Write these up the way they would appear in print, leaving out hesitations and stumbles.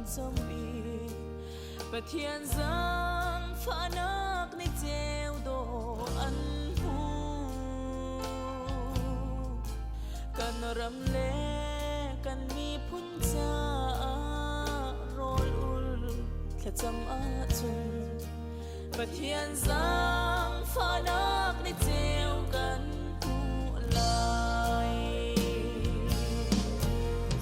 Kan cam i Pathian zaangfahnak ni ceu dawh an hmu. Kan ram le kan miphun caah rawl ul thlacam ahcun Pathian zaangfahnak ni ceu kan hmuh lai.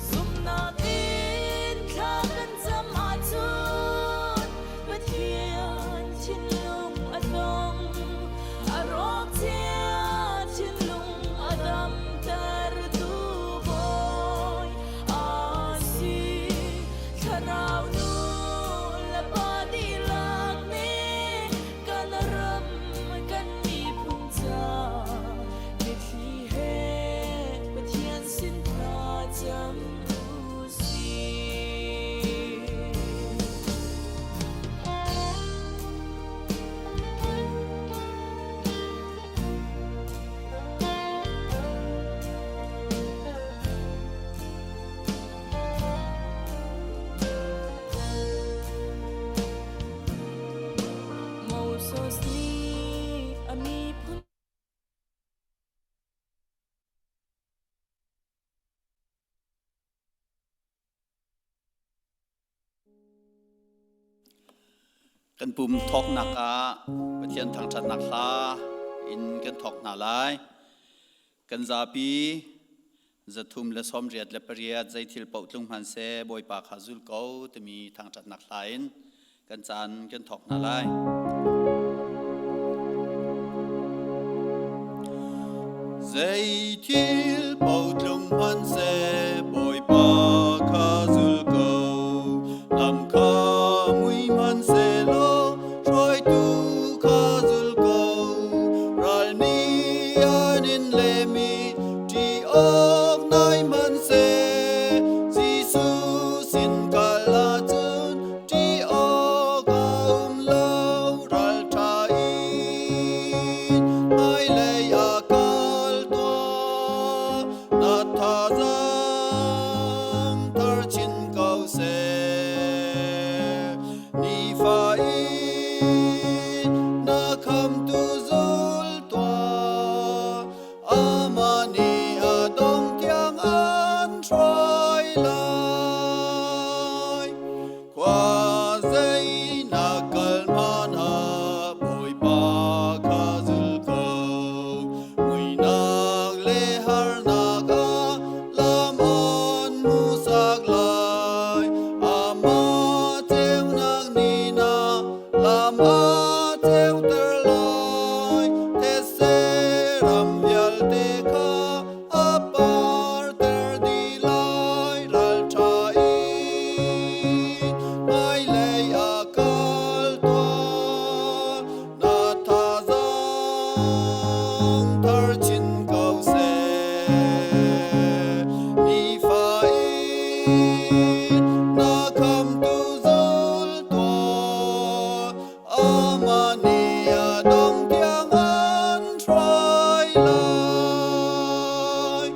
Zumhnak in thla kan cam ahcun Pathian thinlung a tlong, a rawk cia thinlung a damtertu Bawi a si. Thlarau nu le pa dihlak nih kan ram kan miphun ca mitthli he Pathian sin thla cam u sih. Moses nih a miphun Kan pum thawknak ah Pathian thangṭhatnak hla in kan thawk hna lai. Kan zapi 388 zeithil paoh tlung hmanhseh Bawipa kha zul ko timi thangṭhatnak hla in kan caan kan thawk hna lai. Zeithil paoh tlung hmanhseh Bawipa kha zul ko, lam kha mui hmanhsehlaw hruaitu kha zul ko. Ral nih an in lem i ṭih awk nai hmanhseh Jesuh sin kal ahcun ṭih awk a um lo. Ralṭha in hmailei ah kal tuah, na thazaang thar chin ko seh. Nifa in na khamtu zul tuah, Amah nih a dong tiang an hruai lai. Khua zei na kal hmanhah Bawipa kha zul ko. Muihnak le harnak ah lam an hmuhsak lai. Amah ceunak nih na lam a ceuter lai. Thetse ram vialte kha a parter dih lai. Ralṭha in hmailei ah kal tuah. Na thazaang thar chin ko seh. Nifa in na khamtu zul tuah. Amah nih a dong tiang an hruai lai.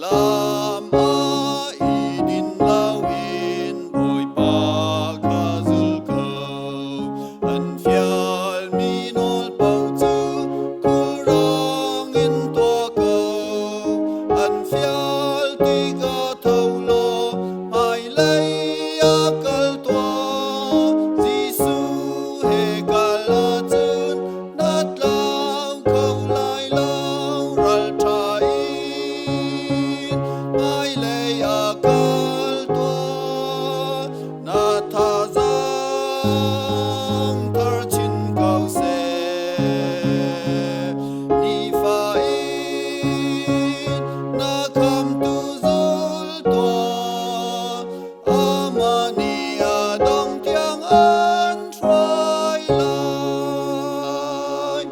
Lam ah i din loin Bawipa kha zul ko. An fialmi nawl paoh cu khulrang in tuah ko. An fial tikah tho law hmailei ah kal tuah. Jesuh he kal ahcun na tlau kho lai lo. Ralṭha in hmailei ah kal tuah. Na thazaang thar chin ko seh. Nifa in na khamtu zul tuah. Amah nih a dong tiang an hruai lai.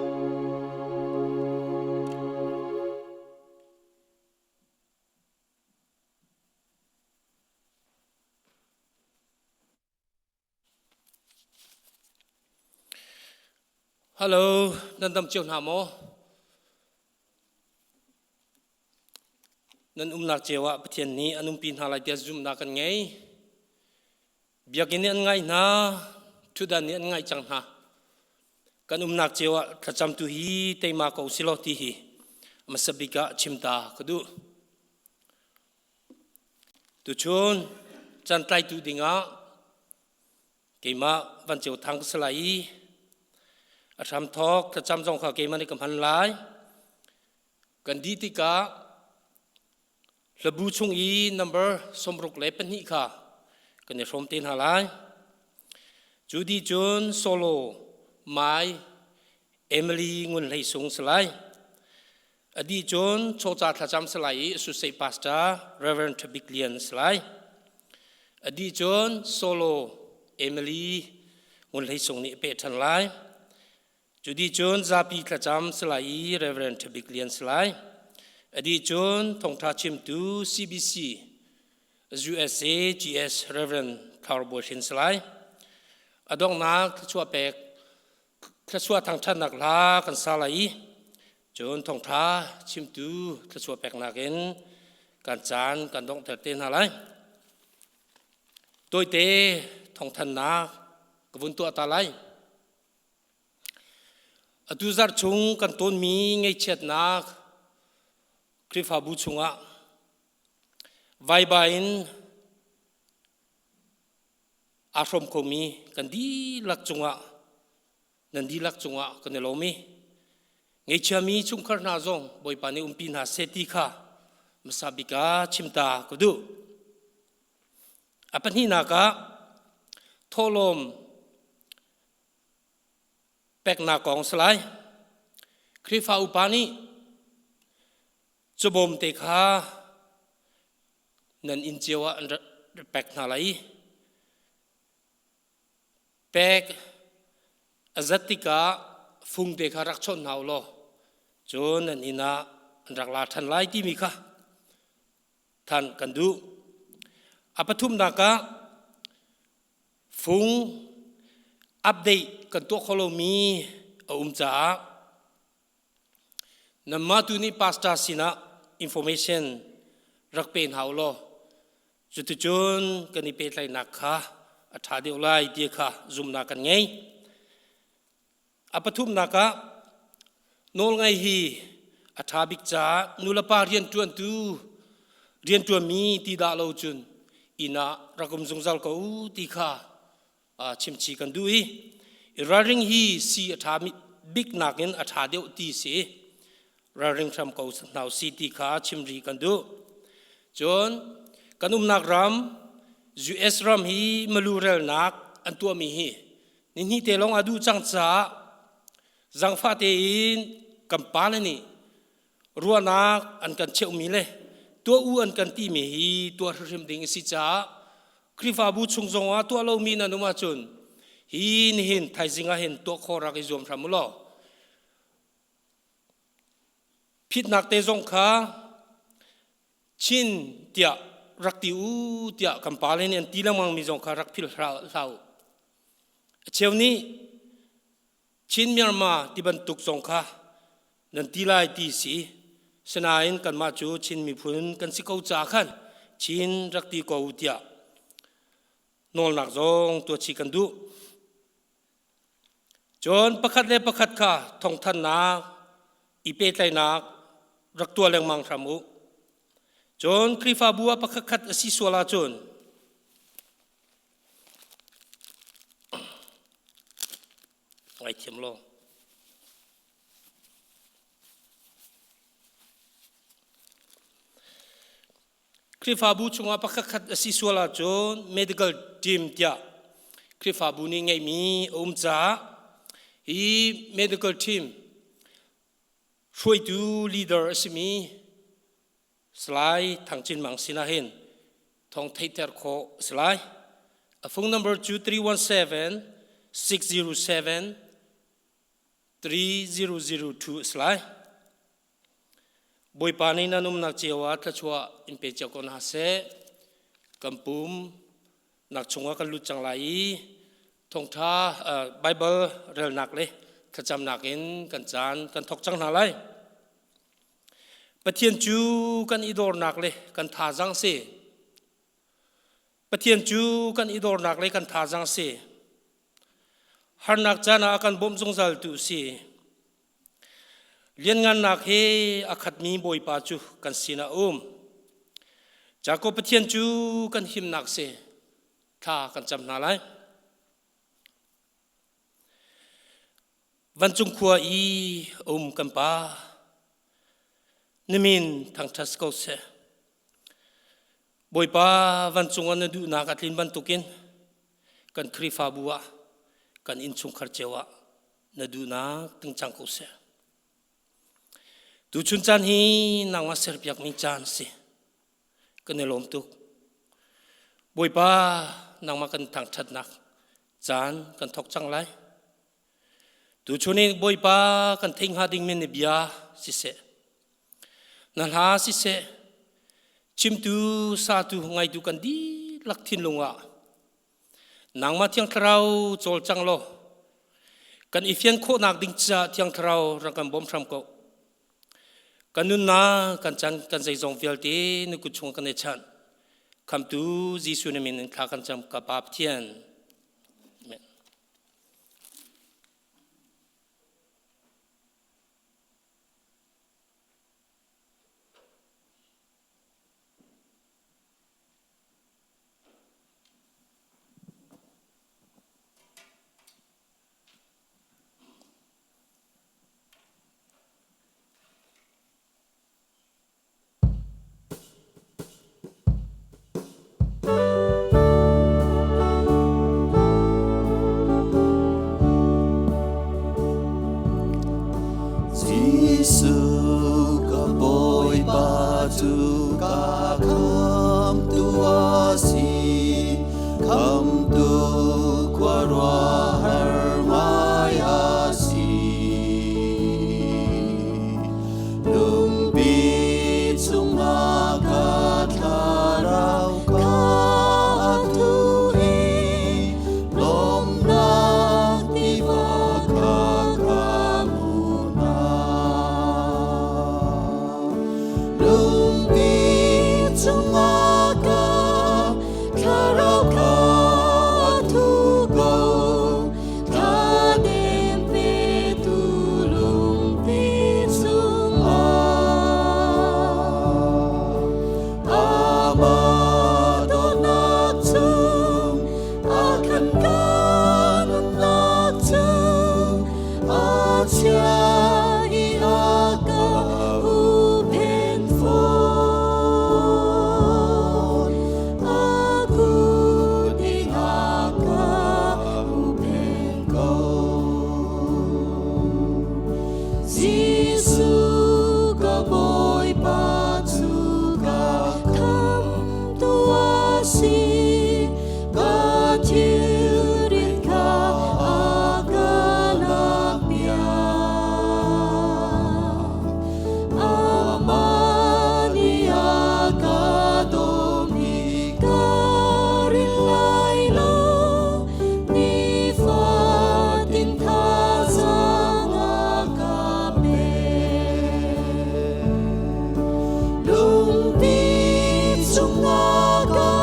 Hello, nan dam cio hna maw? Nan umnak cio ah Pathian nih an umpi hna lai tiah zumhnak kan ngei. Biakinn nih an ngaih hna, ṭhutdan nih an ngaih cang hna. Kan umnak cio ah thlacam tu hi teima ko silaw ti hi hmasa bik ah chim ta ka duh. Tuchun caan tlaitu dingah keimah Van Ceu Thang ka si lai i a hramthawk thlacam zong kha keimah nih ka hman lai. Kan dih tikah Hlabu chung i number 62 kha kan i hrawm te hna lai. Cu dih cun solo Mai Emily Ngun Hlei Sung si lai. A dih cun chawca thlacam si lai i Associate Pastor Reverend Thabik Lian si lai. A dih cun solo Emily Ngun Hlei Sung nih a peh ṭhan lai. Cudicun zapi thlacam si lai i Reverend Ṭhabik Lian si lai. A dih cun thawngṭha chimtu CBC USA GS Reverend Thlar Bawi Hrin si lai. A donghnak thluachuah pek thluachuah thangṭhatnak hla kan sa lai i cun thawngṭha chimtu thluachuah peknak in kan caan kan donghter te hna lai. Tawite thawngthannak ka vun tuah ta lai. Atu zarh chung kan tawnmi ngaihchiatnak Khrihfabu chungah vaiba in aa hrawm khomi kan dihlak cungah nan dihlak cungah kan i lawm i ngaihchiami chungkhar hna zong Bawipa nih umpi hna seh ti kha hmasa bik ah chim ta ka duh. A pahnihnak ah thawhlawm peknak kong si lai. Khrihfa upa nih cubawm te kha nan inn cio ah an pek hna lai i pek a zat tikah fung te kha rak chawnh hna u law cun nan inn ah an rak la ṭhan lai timi kha than kan duh. A pathumnak ah fung update kan tuah kho lomi a um caah nanmah tu nih pastor sinah information rak pe hna u law cuticun kan i pehtlaihnak kha a ṭha deuh lai ti kha zumhnak kan ngei. A pathumnak ah nawlngaih hi a ṭha bik caah nulepa rianṭuantu rianṭuanmi ti dah lo cun inn ah rak um zungzal ko u ti kha chimchi kan duh i ralring hi si a ṭha bik nakin a ṭha deuh ti si ralring hram ko hna si ti kha chim rih kan duh. Cun kan umnak ram US ram hi malu relnak an tuahmi hi Nihnih te lawng a duh cang caah zangfah tein kan pale nih ruahnak an kan cheuhmi le tuah u an kan timi hi tuah hrimhrim ding a si caah Khrihfabu chung zongah tuah lomi nan um ahcun hi nihin thaizing ah hin tuah khawh rak i zuam hram u law phitnak te zong kha Chin tiah rak ti u tiah kan pale nih an ti lengmang mi zong kha rak philh hlah u. A cheu nih Chin Myanmar ti bantuk zong kha nan ti lai ti si. Sinain kanmah cu Chin miphun kan si ko ca khan Chin rak ti ko tiah nawlnak zong tuah chih kan duh. Cun pakhat le pakhat kha thawngthannak, i pehtlaihnak rak tuah lengmang hram u. Cun Khrihfabu ah pakhat khat a si sual ahcun ngaithiam law. Khrihfabu chungah pakhatkhat a si sual ahcun medical team tiah Khrihfabu nih ngeihmi a um caah hi medical team hruaitu leader a simi Salai Thang Cin Mang sinah hin thawng theihter khawh a si lai. A phone number cu 317 607 3002 a si lai. Bawipa nih nan umnak cio ah thluachuah in pe cio ko hna seh. Kan pum nak chungah kan lut cang lai i thawngṭha Baibal relnak le thlacamnak in kan caan kan thawk cang hna lai. Pathian cu kan i dornak le kan thazaang si. Pathian cu kan i dornak le kan thazaang si. Harnak caan ah a kan bawmh zungzal tu si. Lianngannak he a khatmi Bawipa cu kan sinah a um. Jakob Pathian cu kan himnak si. Thla kan cam hna lai. Vancung khua i um kan pa, na min thangṭhat ko seh. Bawipa vancung ah na duhnak a tlin bantukin kan Khrihfabu ah kan innchungkhar cio ah na duhnak ting cang ko seh. Tuchun caan hi nangmah serpiakmi caan a si. Kan i lawm tuk. Bawipa nangmah kan thangṭhatnak caan kan thawk cang lai. Tuchun i Bawipa kan theih hnga dingmi na bia siseh, na hla siseh, chimtu satu ngaitu kan dihlak thinlung ah nangmah Thiang Thlarau cawlcang law kan i fian khawhnak ding caah Thiang Thlarau rak kan bawm hram ko. Kan nunnak, kan chan, kan zeizong vialte na kut chung kan i chanh. Khamtu Jesuh na min in thla kan cam ka Pa Pathian. Amen. Jesuh ka Bawipa cu ka khamtu a si, khamtu khuaruahhar ngai a si. Lungpi chungah ka thlarau ka thu i lawmnak tiva kha ka hmu hna. Lungpi chungah ka thlarau ka thu ko, thladem petu lungpi chungah. Amah dawtnak chung a kan ka nunnak cu a chia i a ka huhphenh fawn. A kut in a ka huhphenh ko. Jesuh ka Bawipa cu ka khamtu a si, ka thilrit kha a ka lakpiak. Amah nih a ka dawm i ka ril lai lo, nifatin thazaang a ka pek. Lungpi chungah ka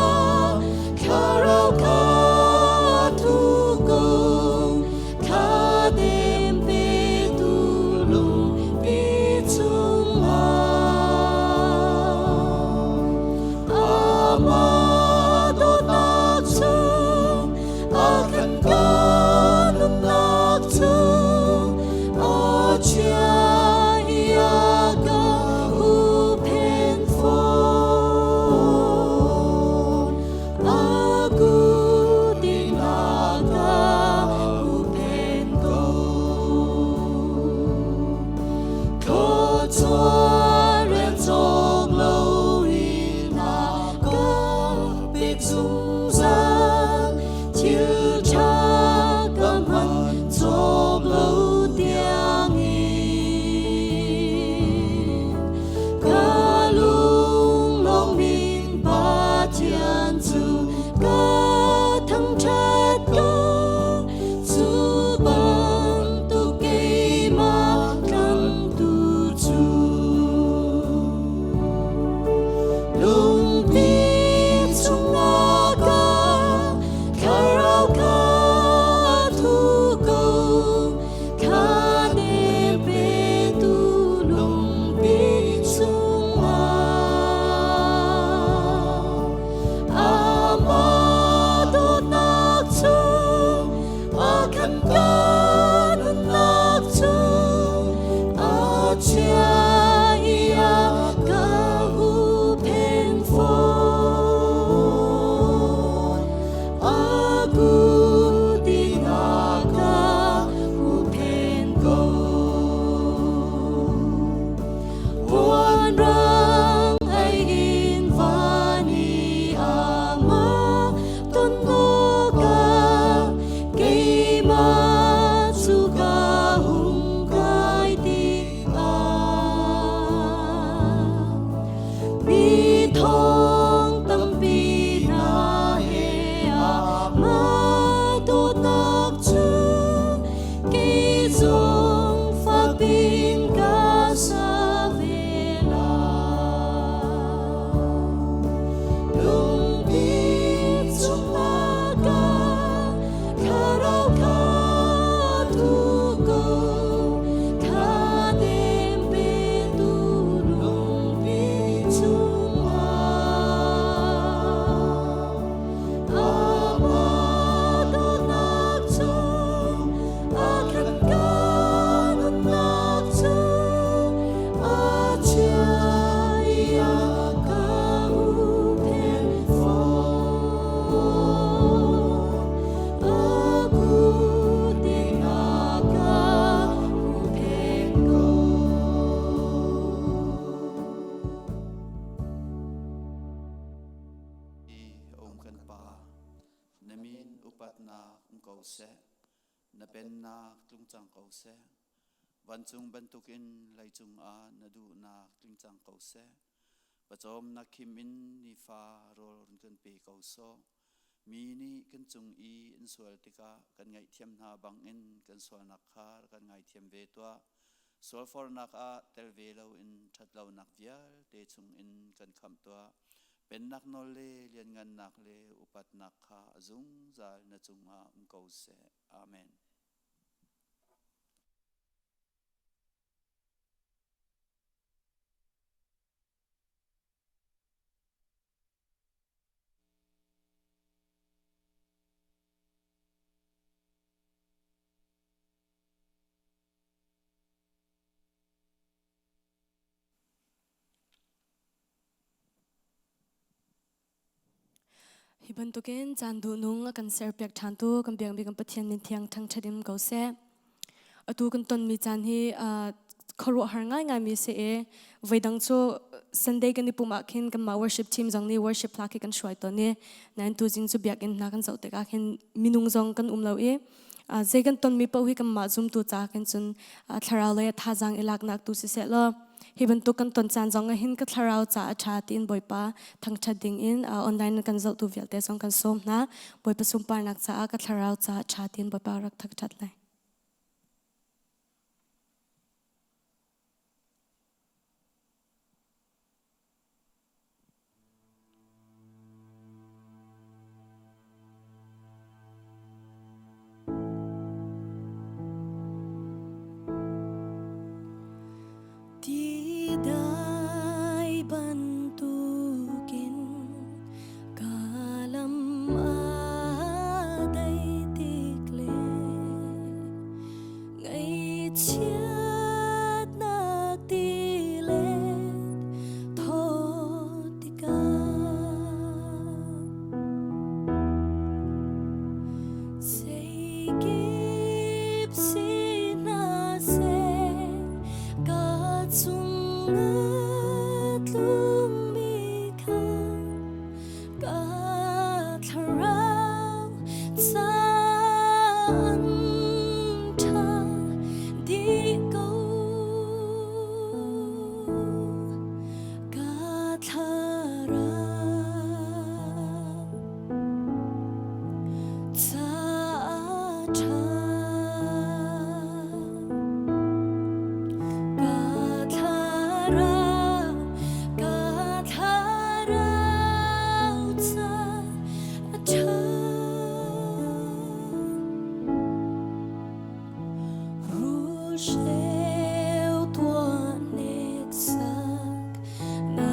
thlarau kha thu ko, thladem petu lungpi chungah. Amah dawtnak chung a kan ka nunnak cu a chia i a ka huhphenh fawn. A kut in a ka huhphenh ko. Thluachuah rel cawk loin a ka pek zungzal, thil ṭha ka hman cawk lo tiangin. Ka lunglawm in Pathian cu ka thangṭhat ko, cu bantuk keimah tlamtu cu. Lungpi chungah ka upatnak um ko seh. Na pennak tlung cang ko seh. Vancung bantukin leicung ah na duhnak tling cang ko seh. Pawcawmnak khim in nifa rawl run kan pe ko sawh. Mi nih kan cung i an sual tikah kan ngaihthiam hna bangin kan sualnak kha rak kan ngaithiam ve tuah. Sualfornak ah tel ve loin ṭhatlonak vialte chungin kan khamh tuah. Pennak nawl le lianngannak le upatnak kha a zungzal na cungah um ko seh. Amen. Hi bantukin caan duhnung a kan serpiak ṭhantu kan biakmi kan Pathian min thiang ṭhangṭhat in ko seh. Atu kan tonmi caan hi khuaruahhar ngaingaimi si i voidang cu Sunday kan i pumh ah khin kanmah worship team zong nih worship hla khi kan hruai tawn i nain tuzing cu biakinn hna kan zoh tikah khin minung zong kan um lo i zei kan tonmi paoh hi kanmah zumtu ca khin cun thlarau lei ah thazaang i laknak tu siseh law hi bantuk kan ton caan zong ah hin ka thlarau ca a ṭha tiin Bawipa thangṭhat ding in online in kan zohtu vialte zong kan sawm hna. Bawipa sunparnak caah ka thlarau ca a ṭha tiin Bawipa rak thangṭhat lai. Ti dai bantukin ka lam a dai tik le ngaihchiatnak tilet thaw tikah zeikip si hna seh ka cungah tlungmi kha ka thlarau caan ṭha dih ko. Ka thlarau ca ṭha. Ka thlarau, ka thlarau ca a ṭha. Rusheu tuah hneksak na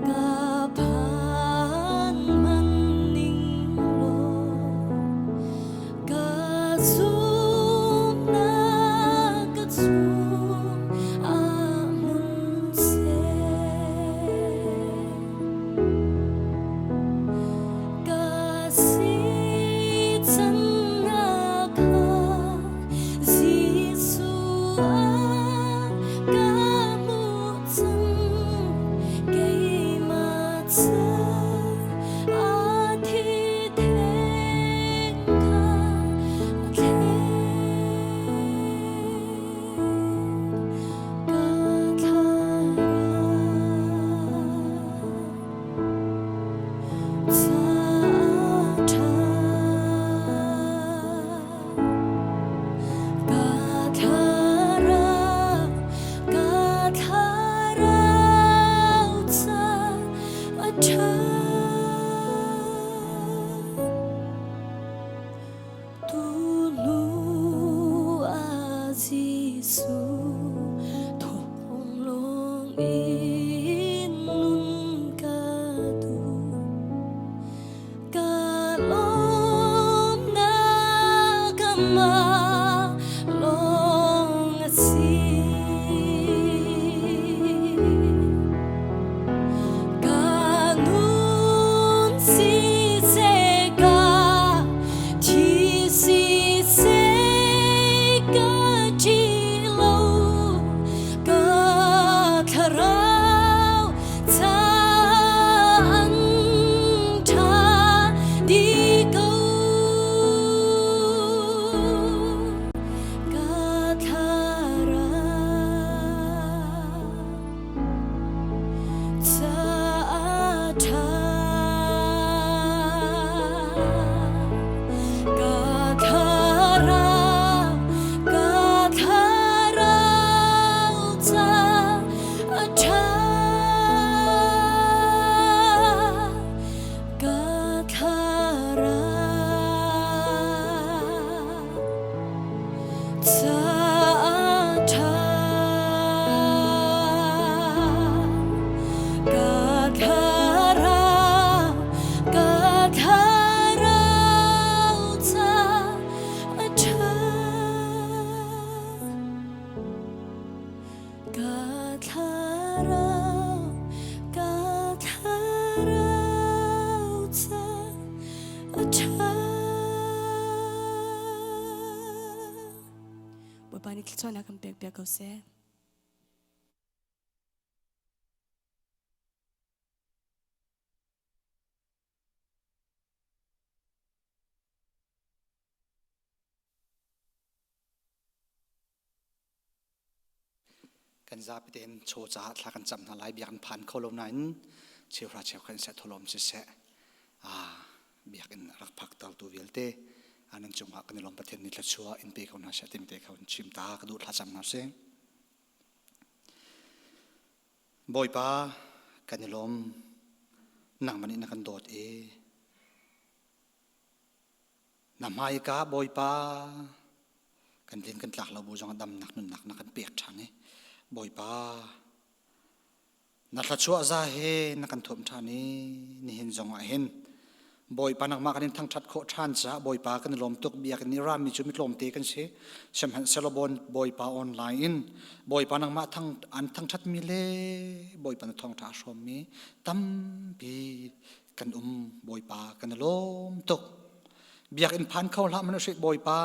ka phan man ning law ka zumnak ka chung ah hmun seh. Ka si cannak kha Jesuh ah ka hmuh cang keimah ca a thi theng kha a thleng ka thlarau. Ka thlarau ca a ṭha. Tunu ah Jesuh thawng lawng in nun ka duh. Ka lawmnak amah lawng a si. Ka nun siseh ka thi siseh ka ṭih lo ka thlarau caan ṭha dih ko. A ṭha. Bawipa nih thluachuahnak kan pek piak ko seh. Kan zapi tein chaw caah thla kan cam hna lai. Biakinn phan kho lo nain cheuhra cheukhat in seh tholawm siseh biakinn rak phak tu vialte nan cungah kan i lawm. Pathian nih thluachuah in pe ko hna seh timi te kha hun chim ta ka duh. Thla cam hna sih. Bawipa, kan i lawm. Nangmah nih na kan dawt i Na hmaika Bawipa, kan tlin kan tlak lo bu zong damnak nunnak na kan pek ṭhan i Bawipa, na thluachuah za he na kan thuam ṭhan i nihin zong ah hin Bawipa nangmah kan in thangṭhat khawh ṭhan caah Bawipa kan i lawm tuk. Biakinn i rami cu mitlawmte kan si, sihmanhsehlaw Bawipa online in Bawipa nangmah thang an thangṭhatmi le Bawipa na thawngṭha a hrawmmi tampi kan um. Bawipa, kan i lawm tuk. Biakinn phan kho hlah man usih. Bawipa,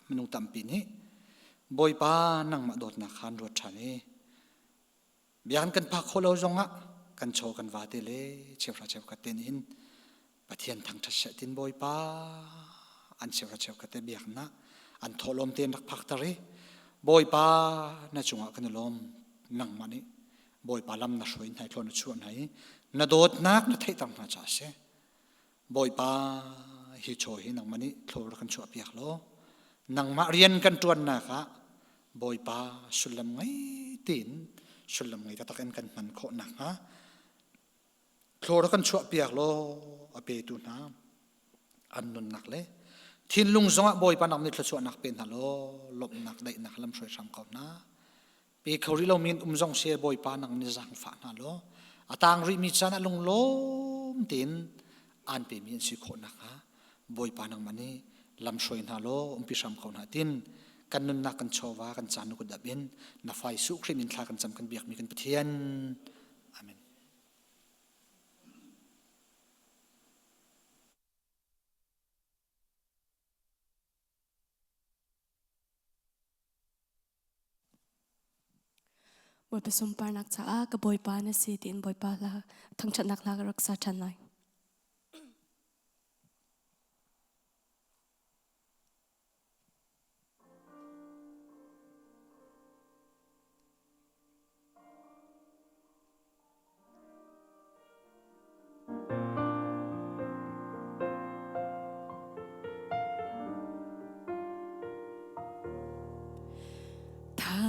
minung tampi nih Bawipa nangmah dawtnak khan ruat ṭhan i biakinn kan phak khawh lo zongah kan chaw kan va te le cheuhra cheukhat te nih hin Pathian thangṭhat seh tin Bawipa an cheuhra cheukhat te biakinn ah an thawhlawm tein rak phakter i Bawipa na cungah kan i lawm. Nangmah nih Bawipa lam na hruai hna i thlawn na chuah hna i na dawtnak na theihter hna caah a si. Bawipa, hi chaw hi nangmah nih thlaw rak kan chuahpiak law nangmah rian kan ṭuannak ah Bawipa sullam ngei tein, sullam ngei taktak in kan hman khawh nakhnga thlaw rak kan chuahpiak law a petu hna an nunnak le thinlung zongah Bawipa nang nih thluachuahnak pe hna law lawmhnak daihnak lamhruai hram ko hna. Pe kho rih lomi in um zong she Bawipa nang nih zaangfah hna law a tang rihmi caan ah lunglawm tein aan pemi an si khawh nakhnga Bawipa nangmah nih lamhruai hna law umpi hram ko hna tin kan nunnak, kan chawva, kan caan na kut ap in na fa Jesuh Khrih min thla kan cam, kan biakmi kan Pathian. Amen. Bawipa sunparnak caah ka Bawipa na si tiin Bawipa hla thangṭhatnak hla ka rak sa ṭhan lai.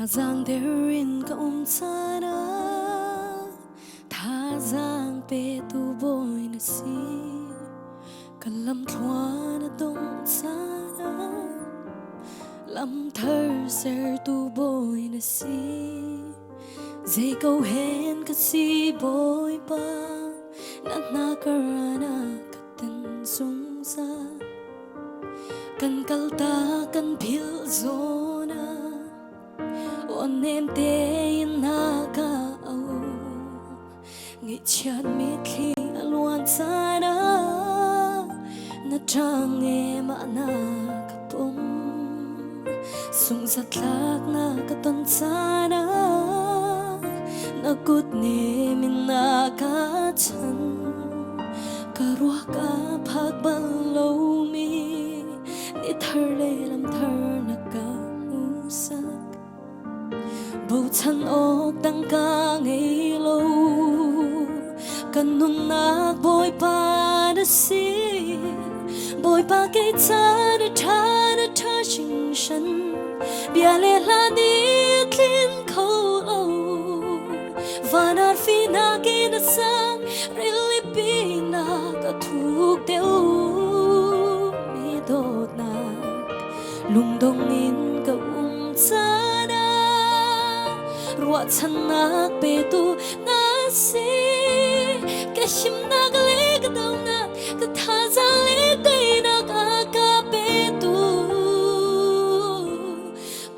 Thazaang der in ka um caan ah thazaang petu bawi na si. Ka lamthluan a dongh caan ah lamthar sertu bawi na si. Zei ko hen ka si Bawipa, na hna karan ah ka ten zungzal. Kan kalta kan philh zawn ah aw nem tein na ka au. Ngaihchiat mitthli a luan caan ah na ṭang e mah na ka pum. Sungzatlak na ka ton caan ah na kut nem in na ka chan. Ka ruah ka phak bal lomi ni thar le lam thar na ka hmuhsak. Bochan awk dang ka ngei lo. Kan nunnak Bawipa na si. Bawipa kei ca na ṭha, na ṭha hringhran. Bia le hla nih tlin kho lo. Van arfi nakin a sang, rilipi nak a thuk deuh mi dawtnak. Lungdong in ka um caan ah ruahchannak petu na si. Ka himnak le ka donak, ka thazaang le teinak a ka petu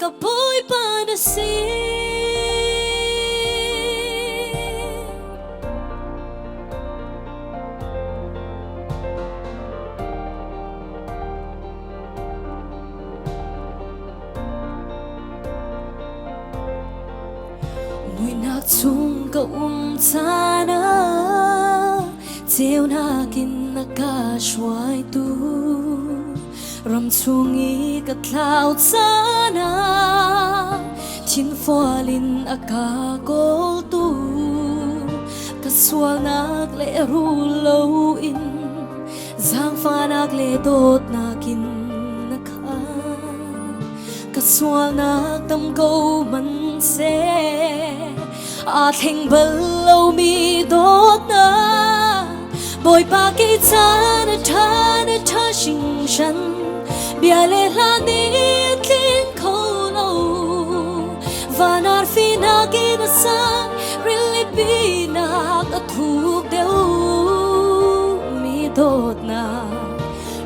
ka Bawipa na si. Muihnak chung ka um caan ah ceunak in na ka hruaitu ram chung i ka tlau caan ah thinfual in a ka kawltu ka sualnak le rul loin zaangfahnak le dawtnak in na khat Ka sualnak tam ko man seh aa thleng bal lomi dawtnak Bawipa kei ca na ṭha na ṭha hringhran bia le hla nih a tling kho lo van arfi nakin a sang rilipi nak a thuk deuh mi dawtnak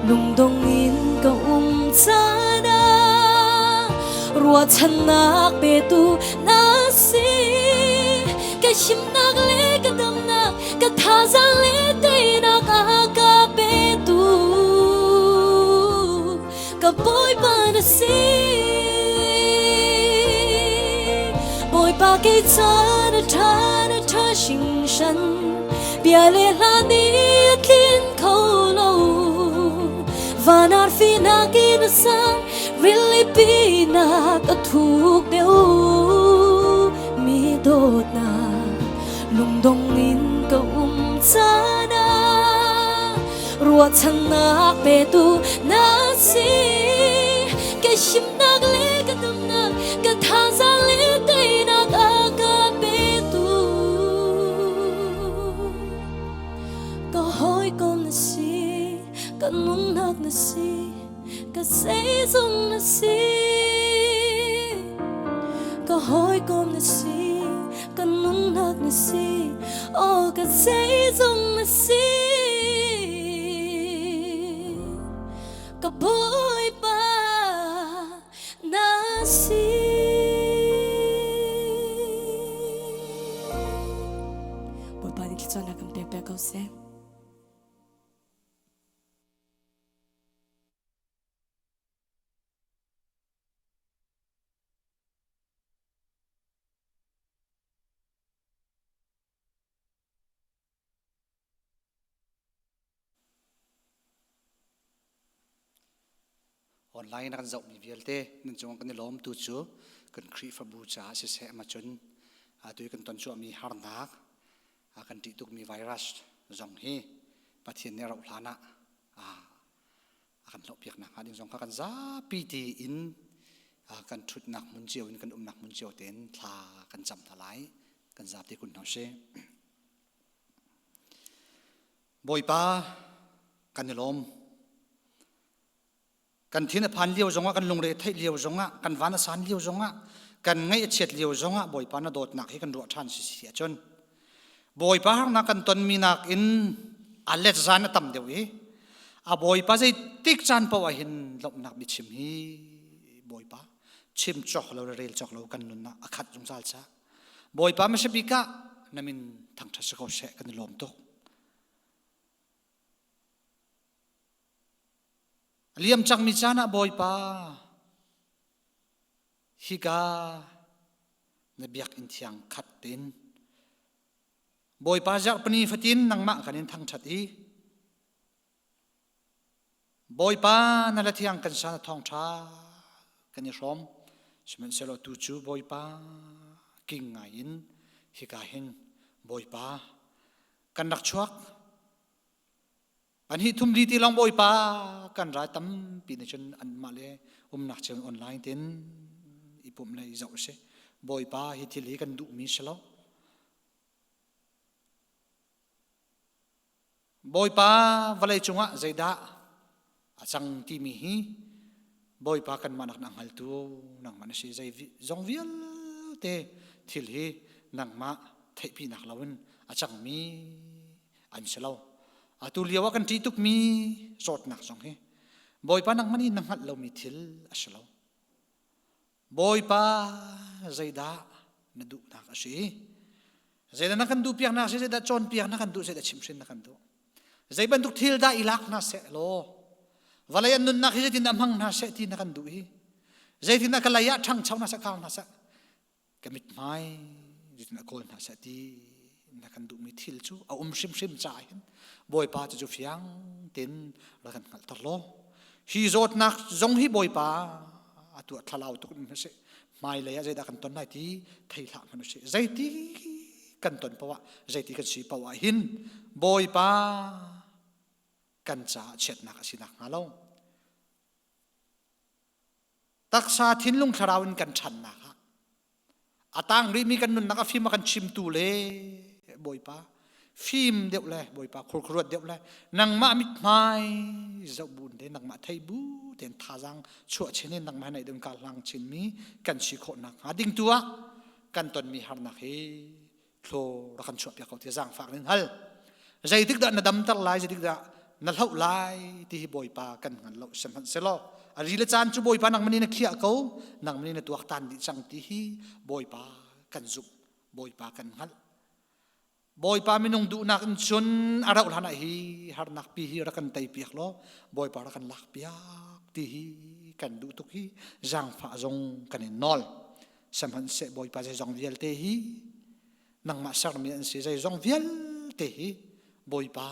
Lungdong in ka um caan ah ruahchannak petu na si. Ka himnak le ka damnak, ka thazaang le teinak a ka petu. Ka Bawipa na si. Bawipa kei ca na ṭha na ṭha hringhran. Bia le hla nih a tlin kho lo. Van arfi nakin a sang, rilipi nak a thuk deuh. Mi dawtnak lungdong in ka um caan ah ruahchannak petu na si. Ka himnak le ka damnak, ka thazaang le teinak a ka petu. Ka hawikom na si, ka nunnak na si, ka zeizong na si. Ka hawikom na si, ka nunnak na si, oh ka zeizong na si. Ka Bawipa na si. Bawipa nih thluachuahnak kan pek piak ko seh. Online na kan zohmi vialte nan cung kan i lawm tu cu kan Khrihfabu caah siseh amacun atu i kan ton cuahmi harnak a kan ṭih tukmi virus zong hi Pathian nih a rauh hlan ah a kan hlohpiak nakhnga ding zong kha kan zapi tiin kan ṭhutnak hmun cio in kan umnak hmun cio tein thla kan cam hna lai kan zapi kun hna usih. Bawipa kan i lawm. Kan thin a phan lio zongah, kan lungre theih lio zongah, kan van a san lio zongah, kan ngaih a chiat lio zongah Bawipa na dawtnak hi kan ruah ṭhan si si ahcun Bawipa harnak kan tonmi nakin a let zan a tam deuh i a Bawipa zeitik caan paoh ah hin lawmhnak biachim hi Bawipa chim cawk lo le rel cawk lo kan nun ah a khat zungzal ca Bawipa hmasa bik ah na min thangṭhat si ko seh kan i lawm tuk. A liam cangmi caan ah Bawipa hika na biakinn thiang khat tein Bawipa zarhpini fatin nangmah kan in thangṭhat i Bawipa na la thiang kan sa na thawngṭha kan i hrawm sihmanhsehlaw tu cu Bawipa king ngai in hika hin Bawipa kan rak chuak pahnih thum li ti lawng Bawipa kan ra tampi nih cun anmah le umnak cio online tin i pumh le i zoh a si Bawipa hi thil hi kan duhmi si lo Bawipa vawlei cungah zeidah a cang timi hi Bawipa kanmah nak na hngaltu nangmah na si zei zong vialte thil hi nangmah theihpinak loin a cangmi an si lo. Atu lio ah kan ṭih tukmi zawtnak zong hi Bawipa nangmah nih na hngalh lomi thil a si lo. Bawipa zeidah na duhnak a si? Zeidah na kan duhpiaknak a si? Zeidah cawnpiak na kan duh? Zeidah chimhhrin na kan duh? Zei bantuk thil dah i lak hna seh law vawlei an nunnak hi zeitin dah hmang hna seh ti na kan duh i zeitin dah ka lei ah ṭhangcho hna seh kau hna seh ka mithmai Zeitin a kawl hna seh ti na kan duhmi thil cu a um hrimhrim caah hin Bawipa cu cu fiang tein rak kan hngalhter law hi zawtnak zong hi Bawipa a tuah thlalau tuk in si hmailei ah zeidah kan ton lai ti thei hlah hmanh usih zeiti kan ton poah zeiti kan si poah hin Bawipa kan caah chiatnak a si nak hnga lo taksa thinlung thlarau in kan ṭhannak ah a tang rihmi kan nunnak a fim a kan chimtu le Bawipa fim deuh le Bawipa khurkhuruat deuh le nangmah mithmai zoh bu te nangmah thei bu tein thazaang chuah chin in nangmah naih ding ka hlang chinmi kan si khawh nak hnga ding tu ah kan tonmi harnak hi thlaw rak kan chuah piak ko ti zaangfak in hal zeitik dah na damter lai zeitik dah na hloh lai ti hi bawipa kan hngal lo sihmanhsehlaw a ri le caan cu bawipa nang mani na khiah ko nang mani na tuaktan dih cang ti hi bawipa kan zumh bawipa kan hngalh bawipa minung duhnak in cun a rauh hlan ah hi harnak pi hi rak kan tei piak law bawipa rak kan lak piak ti hi kan duh tuk hi zaangfah zong kan in nawl Sihmanhseh Bawipa zeizong vialte hi nangmah sermi an si zeizong vialte hi Bawipa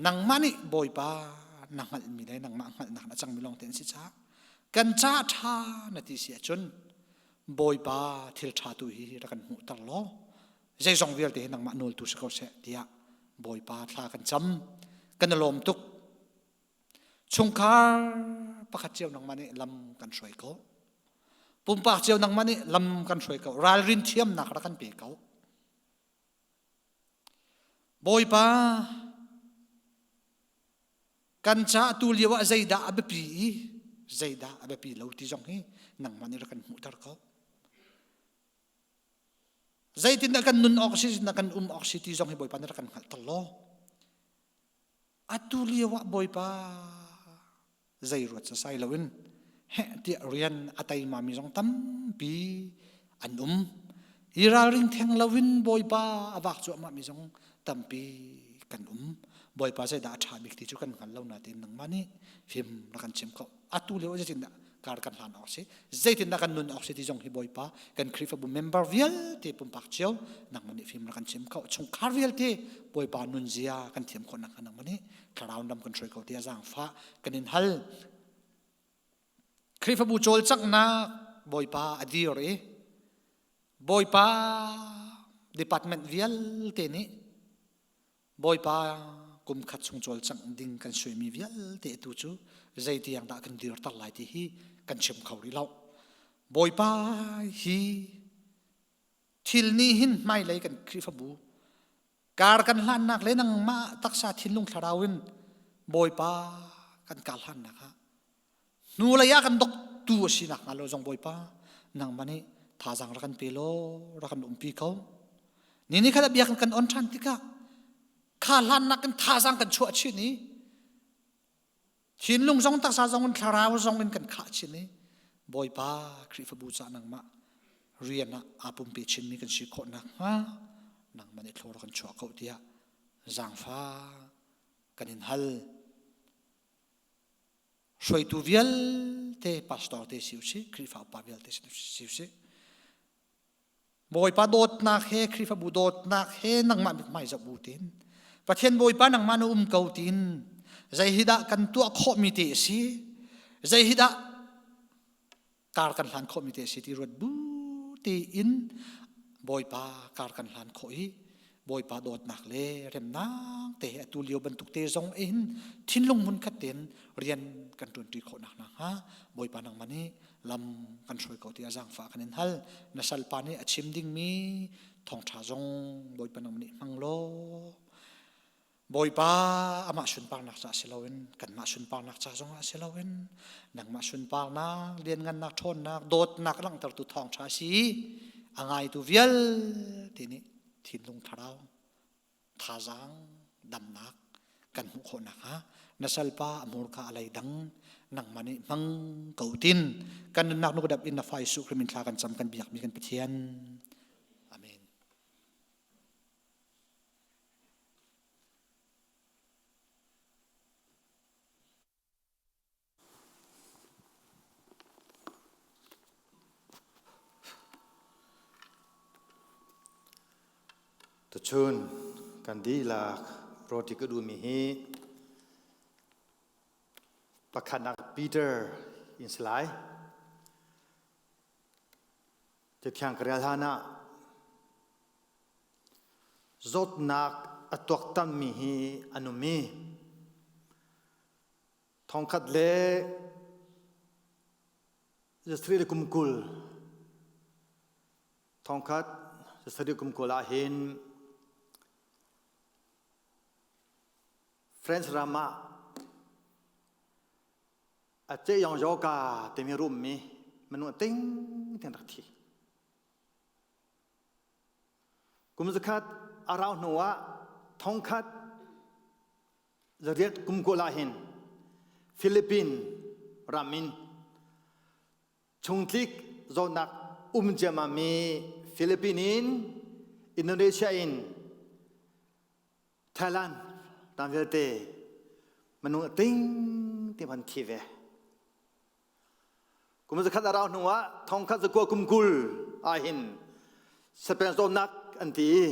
nangmah nih Bawipa na hngalhmi le nangmah hngalhnak na cangmi lawngte an si caah kan ca ṭha na ti si ahcun Bawipa thil ṭha tu hi rak kan hmuhter law zeizong vialte hi nangmah nawltu si ko seh tiah Bawipa thla kan cam kan i lawm tuk Chungkhar pakhat cio nangmah nih lam kan hruai ko. Pumpak cio nangmah nih lam kan hruai ko. Ralrin thiamnak rak kan pe ko. Bawipa, kan ca tu lio ah zeidah a biapi i zeidah a biapi lo ti zong hi nangmah nih rak kan hmuhter ko. Zeitindah kan nun awk si, zeitindah kan um awk si ti zong hi Bawipa nih rak kan hngalhter law. Atu lio ah Bawipa zei ruat sasai loin heh tiah rian a teimami zong tampi an um. I ralring theng loin Bawipa a vak cuahmahmi zong tampi kan um. Bawipa zeidah a ṭha bik ti cu kan hngal lo nain nangmah nih fim na kan chim ko. Atu lio ah zeitindah kar kan hlan awk si zeitindah kan nun awk si ti zong hi Bawipa kan Khrihfabu member vialte pumpak cio nangmah nih fim na kan chim ko chungkhar vialte Bawipa nunzia kan thiam khawh nakhnga nangmah nih thlarau lam kan hruai ko tiah zaangfah kan in hal Khrihfabu cawlcanghnak Bawipa a dir i Bawipa department vialte nih Bawipa kum khat chung cawlcangh ding kan suaimi vialte tu cu zeitiang dah kan dirter lai ti hi kan chim kho rih lo. Bawipa hi thil nih hin hmailei kan Khrihfabu kar kan hlannak le nangmah taksa thinlung thlarau in Bawipa kan kar hlannak ah hnulei ah kan doktu a si nak hnga lo zong Bawipa nangmah nih thazaang rak kan pe law rak kan umpi ko ni ni khat a biak kan on ṭhan tikah kha hlannak in thazaang kan chuah chin i thinlung zong taksa zong in thlarau zong in kan khah chin i Bawipa Khrihfabu ca nangmah rian ah aa pumpe chinmi kan si khawh nakhnga nangmah nih thlawr kan chuah ko tiah zaangfa kan in hal hruaitu vialte pastor te si usih Khrihfa upa vialte si usih Bawipa dawtnak he Khrihfabu dawtnak he nangmah mithmai zoh bu tin Pathian Bawipa nangmah na um ko tin zei hi dah kan tuah khawhmi te a si zei hi dah kar kan hlan khawhmi te a si ti ruat bu tein Bawipa kar kan hlan khawh i Bawipa dawtnak le remnak te he atu lio bantuk te zong in thinlung hmunkhat tein rian kan ṭuanṭi khawh nak hnga Bawipa nangmah nih lam kan hruai ko tiah zaangfah kan in hal na salpa nih a chim dingmi thawngṭha zong Bawipa nangmah nih hmang law Bawipa amah sunparnak ca si loin kanmah sunparnak ca zongah si loin nangmah sunparnak lianngannak ṭhawnnak dawtnak langhtertu thawngṭha si a ngaitu vialte nih thinlung thlarau thazaang damnak kan hmuh khawh nakhnga na salpa a hmurka a lei dang nangmah nih hmang ko tin kan nunnak nu dap in na fa Jesuh Khrih min thla kan cam kan biakmi kan Pathian amen Tuchun kan dihlak roti ka duhmi hi pakhatnak Peter in si lai. Cathiang ka rel hlan ah zawtnak a tuaktanmi hi an um i thongkhat le zasarih le kum 20 thongkhat zasarih kum 20 ah hin France ram ah a ceyong yoga timi rummi minung ting ting rak thi. Kum zakhat a rau hnu ah thongkhat zariat kum kul ah hin Philippine ram in chungtlik zawtnak um ciammam mi Philippine in Indonesia in Thailand ram vialte minung a ting te van thi ve. Kum zakhat a rau hnu ah thongkhat zakua kum 20 ah hin Spain zawtnak an ti i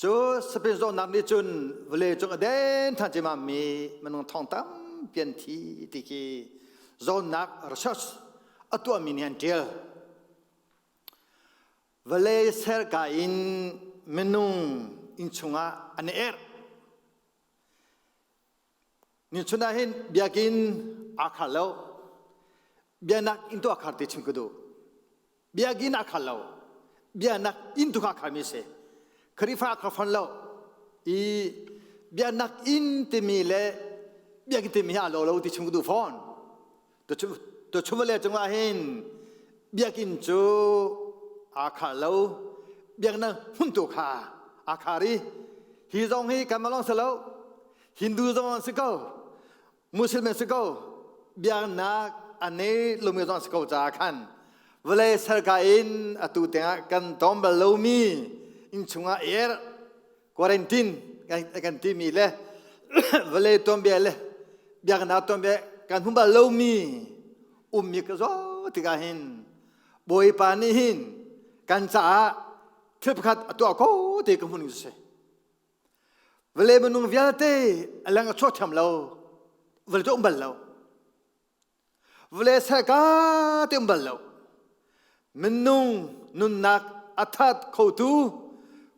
cu Spain zawtnak nih cun vawlei cung a den than ciammam mi minung thong tampi an thi ti khi zawtnak research a tuahmi nih an tial. Vawlei serka in minung inn chungah an i erh. Nichun ah hin biakinn aa khar lo. Biaknak inn tu aa khar ti chim ka duh. Biakinn aa khar lo. Biaknak inn tu kha aa kharmi si. Khrihfa aa khar fawn lo. I biaknak inn timi le biakinn timi hi aa lo lo ti chim ka duh fawn. Tuchun vawlei cungah hin biakinn cu aa khar lo. Biaknak hmun tu kha aa khar i hi zong hi kanmah lawng si lo. Hindu zong an si ko. Muslim an si ko. Biaknak a nei lomi zong an si ko caah khan vawlei serka in atu tiangah kan tawm bal lomi inn chungah er quarantine kan timi le vawlei tuanbia le biaknak tuanbia kan hmu bal lomi ummi ka zaw tikah hin Bawipa nih hin kan caah thil pakhat a tuah ko ti ka hmun si. Vawlei minung vialte a leng a chuak thiam lo, vawlei cu um bal lo. Vawlei serka te um bal lo. Minung nunnak a that khotu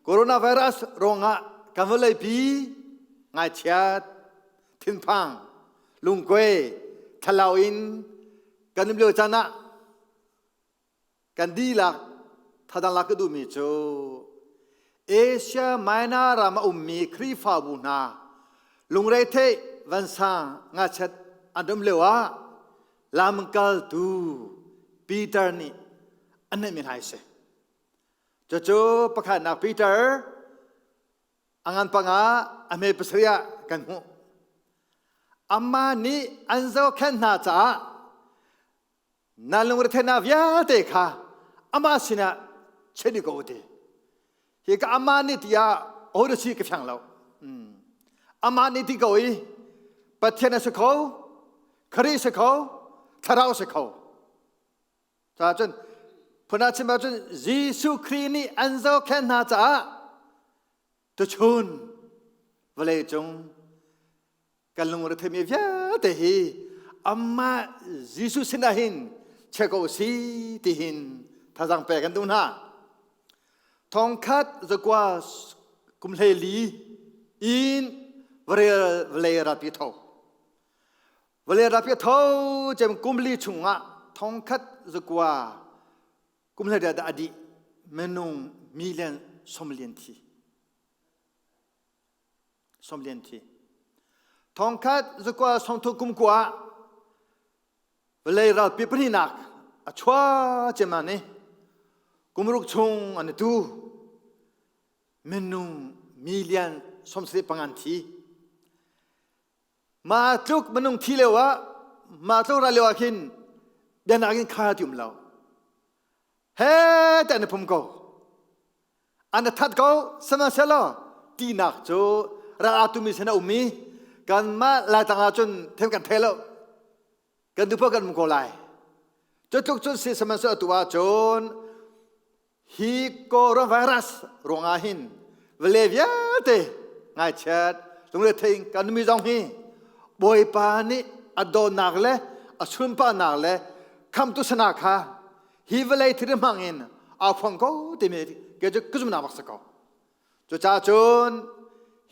coronavirus ruangah kan vawleipi ngaichiat, thinphang, lungkuai, thlalau in kan um lio caan ah kan dihlak thadang lak ka duhmi cu Asia Minor ram a ummi Khrihfabu hna lungretheih vansang ngachat an um lio ah lamkaltu Peter nih an neihmi hna si. Cucu pakhatnak Peter a ngan panga a hme pasarih ah kan hmuh. Amah nih an zohkhenh hna caah Na lungretheihnak vialte kha amah sinah chia dih ko ti. Hi ka amah nih tiah aho si ka fiang lo. Amah nih ti ko i Pathian a si kho, Khrih si kho, Thlarau si kho. Caah cun phun ah chim ahcun Jesuh Khrih nih an zohkhenh hna caah tuchun vawlei cung kan lungretheimi vialte hi amah Jesuh sinah hin chia ko si ti hin thazang pek kan duh hna. Thongkhat zakua kum 14 in vawlei vawlei ralpi tho. Vawlei ralpi tho cem kum li chungah thongkhat zakua kum hlei dah a dih minung million somlian thi. Somlian thi. Thongkhat zakua songthu kum kua vawlei ralpi pahnihnak a chua cema ni kumruk chung an tu minung million 75 thi Ma tluk minung thi lio ah ma tluk ral lio ah khin biaknak in khar ti um lo. He te an phum ko. An that ko sihmanhsehlaw tinak cu ral aa tumi sin a um i kanmah Laitlang ah cun them kan thei lo. Kan duh kan um ko lai. Cu tluk cun si sihmanhsehlaw tu ah cun hi coronavirus ruangah hin Vale vialte ngaichiat lungre thein kan mi zong hi Bawipa nih a dawtnak le a sunparnak le khamtu sana kha hi vawlei thil hmang in au phuang ko timi ke cu ka zumnak bak si ko. Cucaah cun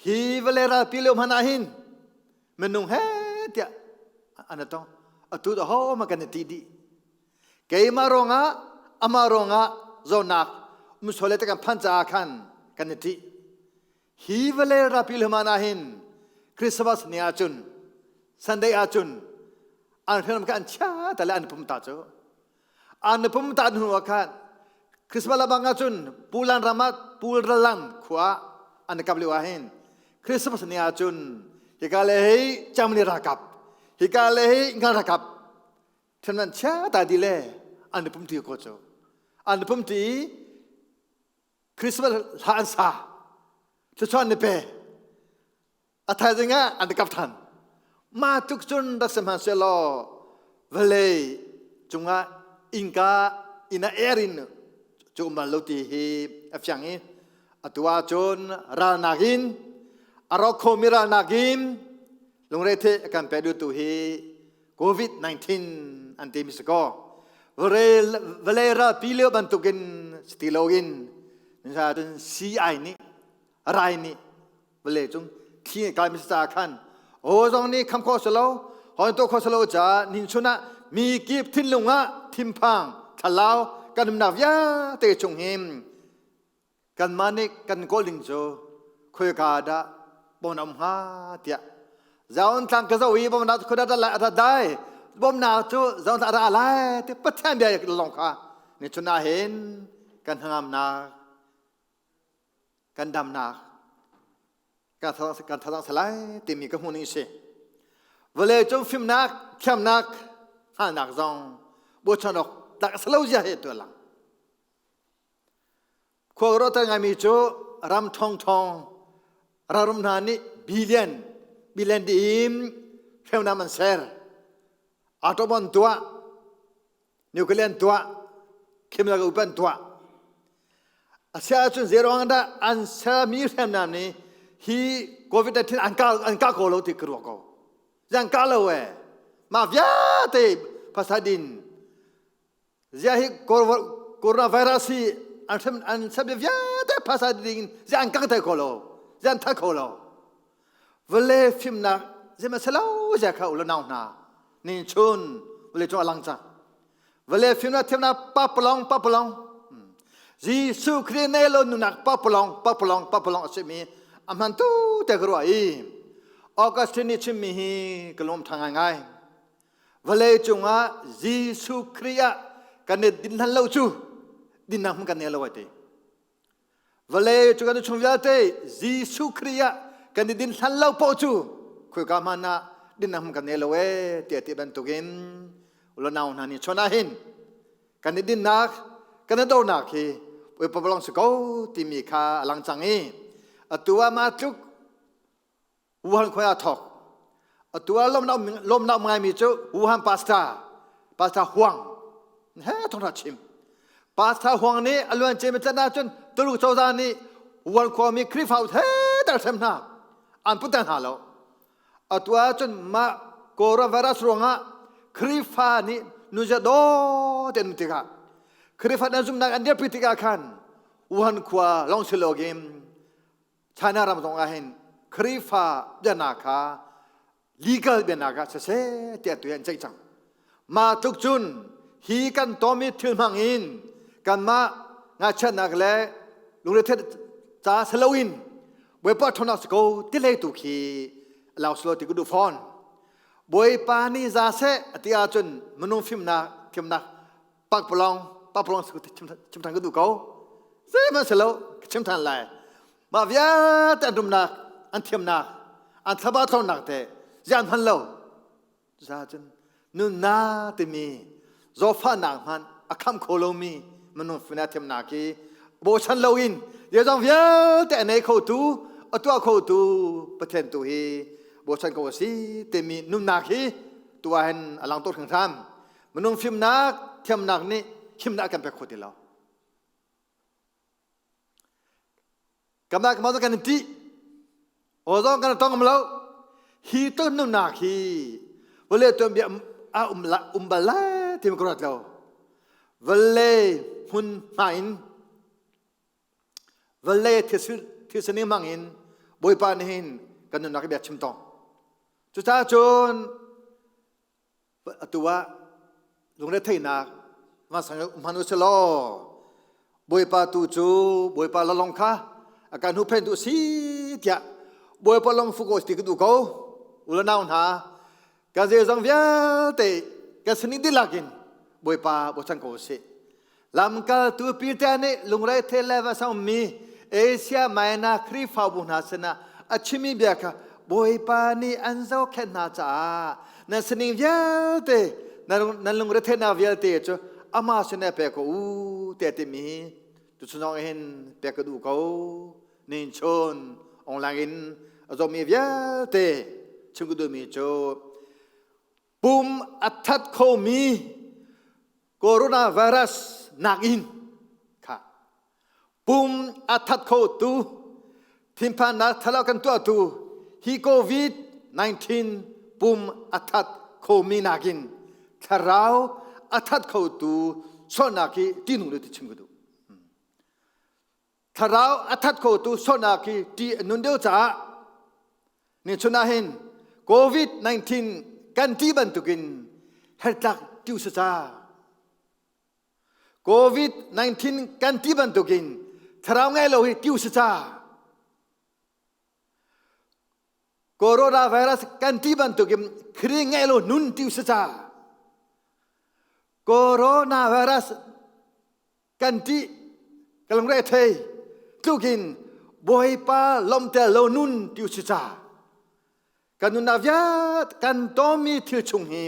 hi vawlei ralpi lio hmanh ah hin minung he tiah an tong. Atu dah ho ma kan i ti dih. Keimah ruangah amah ruangah zawtnak musole te kan phan caah khan kan i ṭih. Hi vawlei ralpi lio hmanh ah hin Christmas ni ahcun Sunday ahcun an hriam kha an chia ta le an pum ta cu. An pum ta hnu ah khan Christmas labang ahcun Pulan ram ah Pulralan khua an kap lio ah hin Christmas ni ahcun hika le hei Germany ralkap hika le hei Ngal ralkap then an chia ta di le an pum ti ko cu an pum ti Christmas hla an sa thluachuah an pe a thaizing ah an kap than ma tuk cun rak si hmanhsehlaw vawlei cungah innka inn ah er in cu um bal lo ti hi a fiang i atu ahcun ralnak in a rawk khomi ralnak in lungre a kan pe duhtu hi COVID-19 an timi si kaw vawlei ralpi lio bantukin si ti loin cun CI nih rai nih vawlei cung thli kai mi ca khan aw zong nih kham khawh si lo hon to khawh si lo ca nin chun ah mi kip thinlung ah thinphang thlalau kan umnak vialte chung hin kanmah nih kan kawl ding cu khoika dah bawmnak um hnga tiah zaon tlang ka zoh i bawmnak cu khuadat a ra dai bawmnak cu zaon tlang a ra lai ti Pathian bia lawng kha ni chun ah hin kan hnangamnak kan damnak kan thazang salai timi ka hmuh ning si vawlei cung fimnak thiamnak hngalhnak zong bochan awk tlak a si lo zia he tu lang Khua rawhter ngaimi cu ram ṭhawngṭhawng ralrum hna nih billion billion dim hriamnam an ser. Atom an tuah, nuclear an tuah, chemical weapon an tuah. Asiahcun zeiruang dah an sermi hriamnam nih hi COVID-19 an kah an kah ko lo ti ka ruah ko. Zang kah lo eh. Mah vialte phasadin Ziah hi coronavirus hi an hrem an ser vialte phasa ding ziah an kang thai kho lo ziah an that kho lo vale fimnak zema selo zia kha ulo nau hna ni chun vale chung alang cang vale fimnak thiamnak papalong papalong Jesuh Khrih ne lo nunak papalong papalong papalong a simi a hman tu te ka ruah i Augustine nih chimmi hi ka lawm tha ngai ngai Vawlei cungah Jesuh Khrih ah kan i din hlan lo cu dinnak hmun kan nei lo ai ti. Vawlei cu kan chung vialte Jesuh Khrih ah kan i din hlan lo poh cu khoika hmanh ah dinnak hmun kan nei lo ee tiah ti bantukin ulonau hna nih chon ah hin kan i dinnak kan i dornak hi Bawipa lawng si ko timi kha a lang cang i atu ah mah tluk Wuhan khua ah thawk. Atu ah lawmnak lawmnak ngaimi cu Wuhan pastor, Pastor Huang he thawngtha chim. Pastor Huang nih a luan cemi tlan ahcun Tuluk cozah nih Wuhan khuami Khrihfa he tar sem hna. An put hna lo. Atu ahcun mah coronavirus ruangah Khrihfa nih nunzia daw te an tikah Khrihfa an zumhnak an dirpi tikah khan Wuhan khua lawng si loin China ram zong ah hin Khrihfa biaknak kha legal biaknak ah siseh tiah tu hi an ceih cang. Mah tluk cun hi kan tawmi thil hmang in kanmah ngakchiatnak le lungretheih ca si loin Bawipa ṭhawnnak si ko ti hlei tu khi lau silo ti ka duh fawn. Bawipa nih za seh a ti ahcun minung fimnak thiamnak pakpalawng pakpalawng chim than ka duh ko zeihmanh si lo ka chim than lai mah vialte an rumnak an thiamnak an thlaba thlornak te zian hman lo za cun nunna timi zawfahnak hmanh a kham kho lomi minung fina thiamnak hi bochan loin zeizong vialte a nei kho tu a tuah kho tu Pathian tu hi bochan ko a si timi nunnak hi tu ah hin a lang tuk hringhran Minung fimnak, thiamnak nih himnak a kan pek kho ti lo. Kamah kamah kan ti. Aw zong kan tong lo. Hi ton nunnak hi vale tuan bia a um la um bal la ti ma ka ruat lo. Vale hmun hma in vale thil sining hmang in Bawipa nih hin kan nunnak bia chim tong. Cucaah cun atu ah lungretheihnak vansang hman u law Bawipa tu cu Bawipa lalong kha a kan huhphenh tu si tiah Bawipa long fu ko ti ka duh ko u le nau hna kan zeizong vialte kan sinin dihlak in Bawipa bochan ko usih Lamkaltu Peter nih lungreithei le va mi Asia Minor Khrihfabu hna sinah a chimmi bia kha Bawipa nih an zohkhenh hna caah nan sining vialte nan lungretheihnak vialte cu amah sinah pe ko u tiah timi tuchun zong hin pek ka duh ko nin chun online in a zawmi vialte chim ka duhmi cu pum a that khomi coronavirus nakin kha pum a that kho tu thinphannak thalo kan tuahtu hi covid-19 pum a that khomi nakin thlarau a that kho tu sualnak hi tinung le ti chim ka duh thlarau a that kho tu sualnak hi ti a nun deuh caah ni chun ah hin covid-19 kan ti bantukin hertlak ti u ca covid-19 kan ti bantukin thlarau ngai lo hi ti u ca coronavirus kan ti bantukin Khrih ngai lo nun ti u ca coronavirus kan ṭih ka lungre thei tlukin Bawipa lawmter lo nun ti u si ca kan nunnak vialte kan tawmi thil chung hi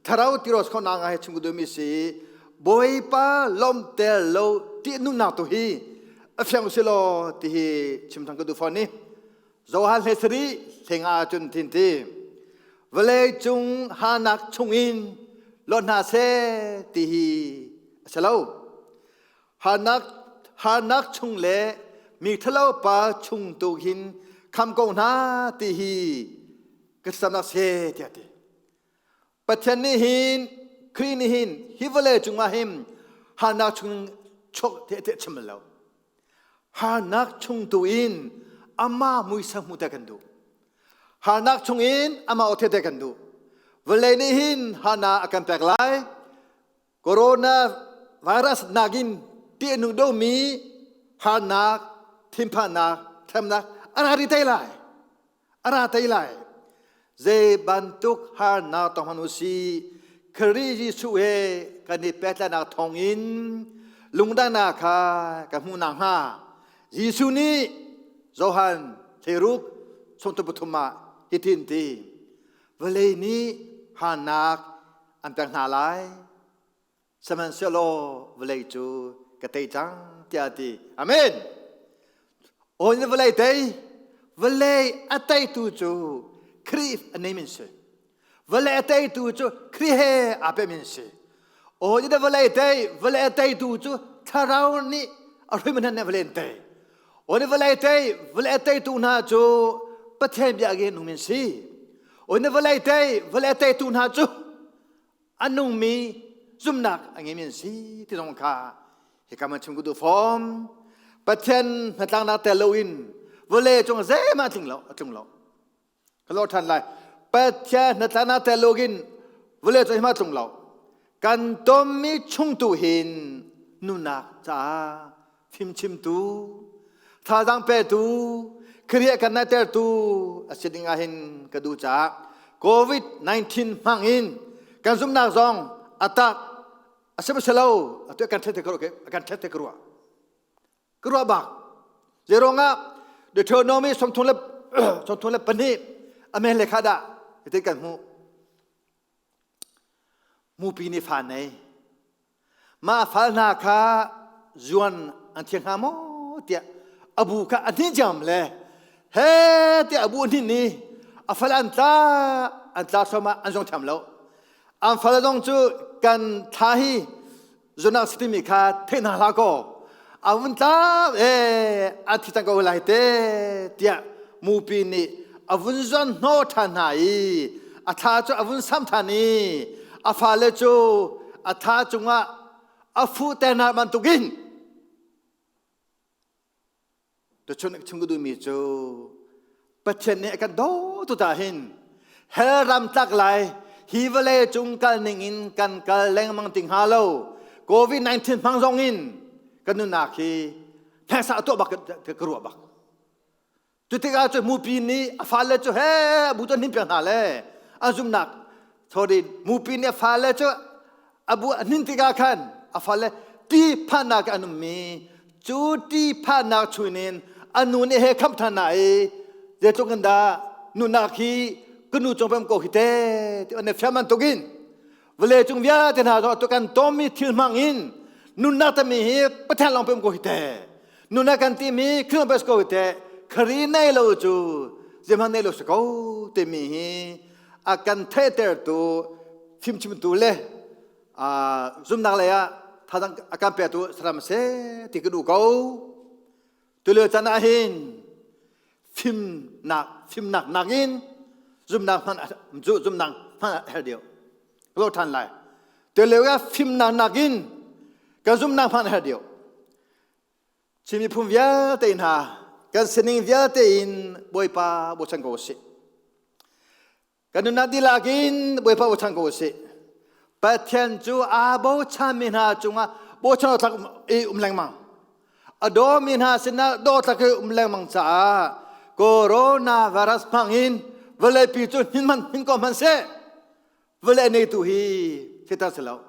thlarau tiros kho na ngai chung dumi si Bawipa lawmter lo ti nunnak tu hi a fiang si law ti hi chim thang ka duh fawn ni Johan hle sari hlenga cun thin ti vawlei cung hanak chungin lot hna seh ti hi a si lo. Harnak, harnak chung le mi ṭhalo pa chung tu hin kham ko hna ti hi ka thlacamnak se tiah ti. Pathian nih hin Khrih nih hin hi vawlei cungah hin harnak chung chuak tiah tiah chim lo. Harnak chung tu in amah muisam hmu te kan duh. Harnak chung in amah aw the te kan duh. Vawlei nih hin harnak a kan pek lai. Corona virus nakin ti a nung domi harnak, thinphannak, hremnak a ra rih te lai. A ra te lai. Zei bantuk harnak tong hmanh u si, Khrih Jesuh he kan i pehtlaihnak thawngin lungdangnak kha ka hmuh nakhnga Jesuh nih Johan thleiruk sawmthum pathum ah hitin ti vawlei nih harnak an pek hna lai sihmanhsehlaw vawlei cu ka tei cang tiah a ti amen aw in vawlei tei vawlei a teitu cu Khrih a nei min si vawlei a teitu cu Khrih he aa pe min si aw in vawlei tei vawlei a teitu cu thlarau nih a hruai min nih vawlei an tei aw in vawlei tei vawlei a teitu hna cu Pathian bia ke nung min si aw in vawlei tei vawlei a teitu hna cu a nungmi zumhnak a ngeimi an si ti zong kha hika man chim ka duh fawm Pathian hnatlaknak tel loin vawlei cung zeihmah tling lo a tlung lo ka lor ṭhan lai Pathian hnatlaknak tel loin vawlei cung zeihmah tlung lo kan tommi chung tu hin nunnak caah fimchimtu thazaang petu Khrih kan naihtertu a si ding ah hin ka duh caah COVID-19 hmang in kan zumhnak zong a tak a si si lo atu kan ṭhet te kan ṭhet te ka ruah ka ruah bak zeiruangah Deuteronomy 34 amen le kha dah hitin kan hmuh Mupi nih fa nei. Mah fal hna kha zuan an thiang hnga maw tiah a bu kha a hnin ciam le he tiah a bu a hnin ni a fal an tla an tla thluahmah an zong thiam lo. An fal zong cu kan thla hi zunak si timi kha theih hna hlah kaw. A vun tlap e a thi cang ko lai te tiah mupi nih a vun zuan hnawh ṭhan hna i a thla cu a vun sam ṭhan i a fale cu a tha cungah a fuhter hna bantukin Tuchun chim ka duhmi cu Pathian nih a kan daw tu ta hin hell ram tlak lai hi vawlei cung kal ning in kan kal lengmang ti hnga lo COVID-19 hmang zong in kan nunnak hi hneksak tuah bak ka ruah bak cu tikah cu mupi nih a fale cu he bu tu hnin piak hna le an zumnak sorry mupi nih a fale cu a bu a hnin tikah khan a fale ti phannak an ummi cu ti phannak chuin a nu nih he khamh than na i zeitluk in dah nunak hi ka nu cung pem ko hi te ti an fiam bantukin vawlei cung vialte hna zong tu kan tommi thil hmang in nunnak tami hi Pathian lawng pem ko hi te nunnak kan timi Khrih pes ko hi te khari nei lo cu zeihmanh nei lo si ko timi hi a kan theihtertu fimchimtu le zumnak lei ah thazang a kan petu saram se ti ka duh ko tulio chan ah hin fimnak fimnak nakin zumnak hman zumnak hman a herh deuh lo than lai tulio ah fimnak nakin kan zumnak hman a herh deuh Chin miphun vialte hna kan sining vialte in Bawipa bochan ko usih. Kan nunnak dihlak in Bawipa bochan ko usih. Pathian cu aa bochanmi hna cungah bochan tlak i um lengmang. A dawmi hna sinah dawtlak i um lengmang caah coronavirus hmang in vawleipi cu hin hman hin ko hman seh. Vawlei neitu hi Satan si lo.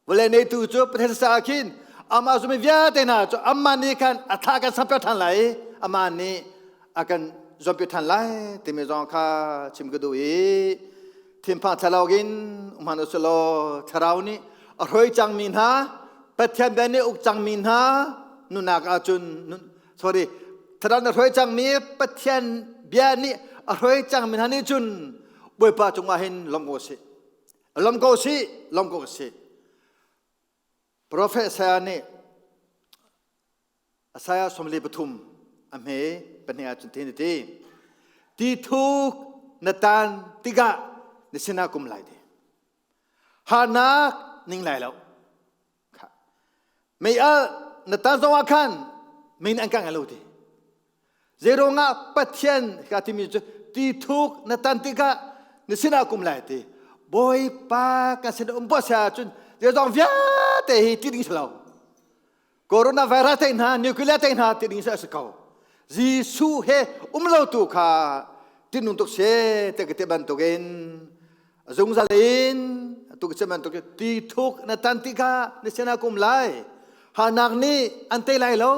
Vawlei neitu cu Pathian sa khin amah zumi vialte hna cu amah nih khan a thla kan sampiak ṭhan lai i amah nih a kan zuampi ṭhan lai timi zong kha chim ka duh i thinphang thlalawk in um hmanh usih law thlarau nih a hruai cangmi hna Pathian bia nih uk cangmi hna nunak ahcun sorry thlarau nih a hruai cangmi Pathian bia nih a hruai cangmi hna nih cun Bawipa cungah hin lawm ko sih lawm ko sih lawm ko sih Prophet Isaiah nih Isaiah 43 a hme pahnih ahcun tin ti ti thuk na tan tikah na sinah kum lai ti harnak ning lai lo Mei al na tan zong ah khan mei nih an kang lo ti. Zeiruangah Pathian ka timi cu ti thuk na tan tikah na sinah kum lai ti. Bawipa kan sin um bo sia cun zeizong vialte hi ti ding si lo. Coronavirus te hna, nuclear te hna ti ding si ko. Jesuh he um lo tu kha tinung tuk se te ka ti bantukin zungzal in tu ka bantuk ti thuk na tan ti kha na sinah kum lai harnak nih an tei lai lo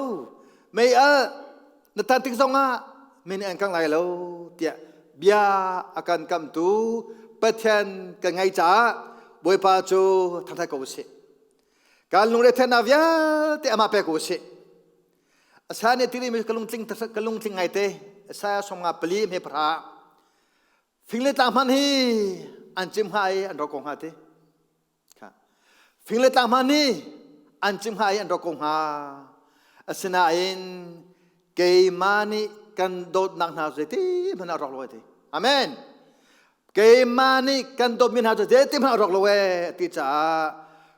mei al na tan tik zongah mi nih an kang lai lo tiah bia a kan kamtu Pathian kan ngai caah Bawipa cu thangthat ko usih kan lungre thennak vialte amah pe ko usih Asa nih tiri mi ka lungtling ka lungtling ngai te Isaiah somnga pali me phra Fing le tlang hmanh hi an cim hnga i an rawk ko hnga ti. Fing le tlang hmanh hi an cim hnga i an rawk ko hnga. Asinain keimah nih kan dawtnak hna zeiti hmanh a rawk lo ti. Amen. Keimah nih kan dawtmi hna cu zeiti hmanh a rawk lo ee ti caah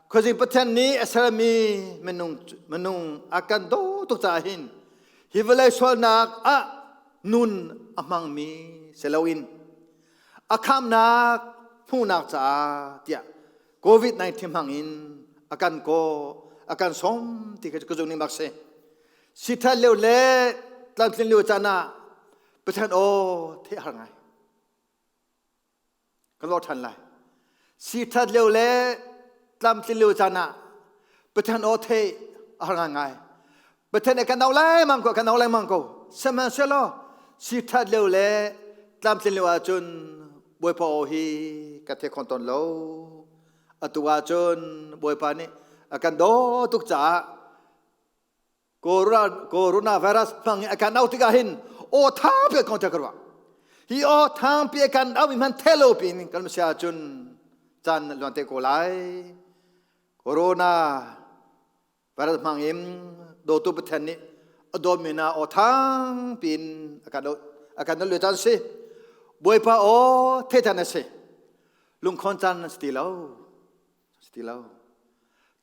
khuazing Pathian nih a sermi minung minung a kan daw tuk caah hin hi vawlei sualnak ah nun a hmangmi si loin a khamnak hmuhnak caah tiah COVID-19 hmang in a kan kaw a kan sawm ti kha ka zung ning bak si sithat lio le tlamtlin lio caan ah Pathian aw theih har ngai Ka lawh ṭhan lai. Siṭhat lio le tlamtlin lio caan ah Pathian aw theih a har ngaingai. Pathian nih kan auh lengmang ko, kan auh lengmang ko. Sihmanhsehlaw siṭhat lio le tlamtlin lio ahcun Bawipa aw hi ka thei khon tawn lo. Atu ahcun Bawipa nih a kan daw tuk caah Coronavirus hmang i a kan auh tikah hin aw thangpi kan ka ruah. Hi aw thangpi kan auh mi hman thelo pin kan si ahcun caan luan te ko lai. Corona virus hmang in Dawtu Pathian nih a dawtmi hna aw thang piin a kan a kan le caan si. Bawipa aw theih a si. Lungkhon caan si ti lo. Si ti lo.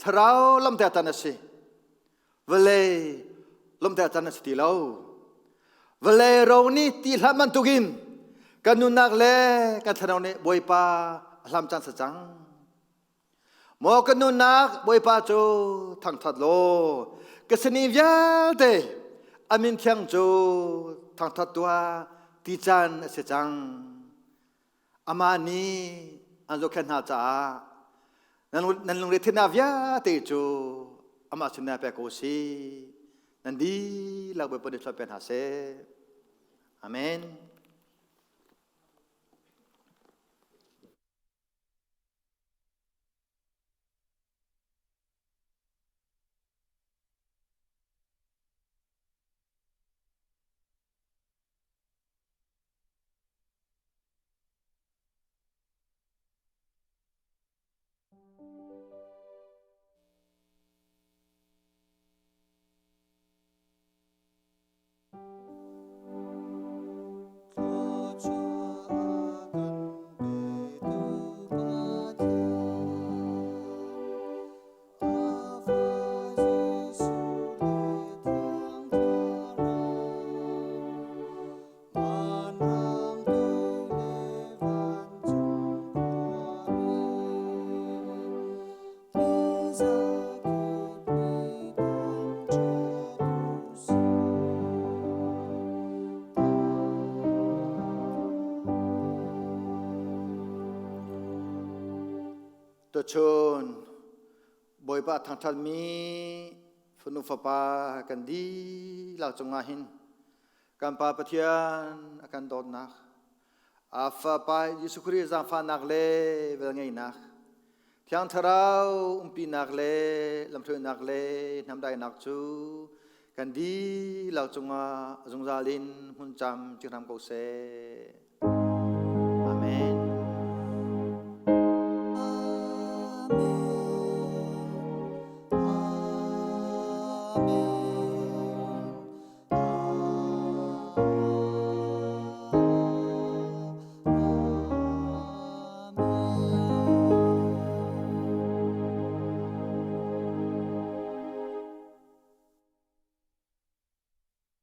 Thlarau lamte tan a si. Vawlei lamte tan a si ti lo. Vawlei ro nih ti hlam bantukin kan nunnak le kan thlarau nih Bawipa a hlam caan sa cang. Maw kan nunnak Bawipa cu thangthat law ka sini vialte a min thiang cu thangthat tuah ti caan a si cang. Amah nih an zohkhenh hna caah nan lungre-thinnak vialte cu amah sinah pek ko si. Nan dihlak Bawipa nih thluachuah pe hna seh. Amen. Tuchun Bawipa thangṭhatmi fanu fapa kan dihlak cungah hin kan Pa Pathian a kan dawtnak a Fapa Jesuh Khrih zaangfahnak le velngeihnak Thiang Thlarau umpinak le lamhruainak le hnamdainak cu kan dihlak cungah zungzal in hmun cam cing ko seh. Amen. Amen. Amen.